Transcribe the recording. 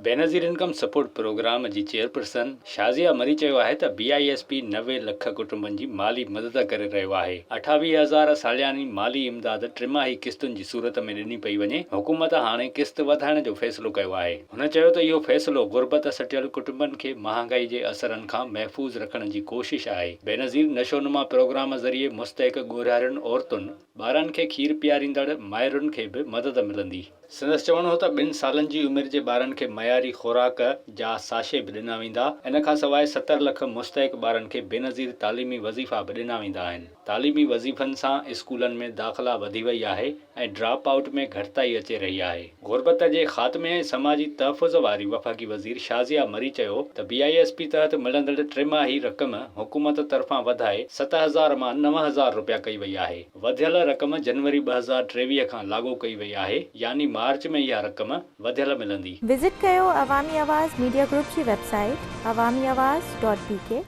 Benazir income support programme جي chairperson Shazia مري چيو آهي ته بي I S P 90 lakh ڪٽنبن جي مالي مدد ڪري رهيو آهي، 28,000 سالياني مالي امداد ٽماهي قسطن جي صورت ۾ ڏني پئي وڃي، حڪومت هاڻي قسط وڌائڻ جو فيصلو ڪيو آهي. هن چيو ته اهو فيصلو غربت سٽيل ڪٽنبن کي مهانگائي جي اثرن کان محفوظ رکڻ جي ڪوشش آهي، بينظير نشونما پروگرام ذريعي مستحق ڳورهارين عورتن، ٻارن کي کير پياريندڙ مائرن کي به مدد ملندي. سندس چوڻ هو ته ٻن سالن جي عمر جي ٻارن کي معياري خوراڪ جا ساشي به ڏنا ويندا، ان کانسواء 70 لک مستحق ٻارن کي بينظير تعليمي وظيفا به ڏنا ويندا آهن، تعليمي وظيفن سان اسڪولن ۾ داخلا وڌي وئي آهي ۽ ڊراپ آئوٽ ۾ گهٽتائي اچي رهي آهي. غربت جي خاتمي ۽ سماجي تحفظ واري وفاقي وزير شازيه مري چيو ته بي I S P تحت ملندڙ ٽماهي رقم حڪومت طرفان وڌائي 7000 مان 9000 رپيا ڪئي وئي آهي. وڌيل رقم جنوري 2023 کان لاڳو ڪئي وئي آهي يعني مارچ ۾ اها رقم وڌيل ملندي. وزٽ ڪيو عوامي آواز ميڊيا گروپ جي website Awami Awaz dot B K.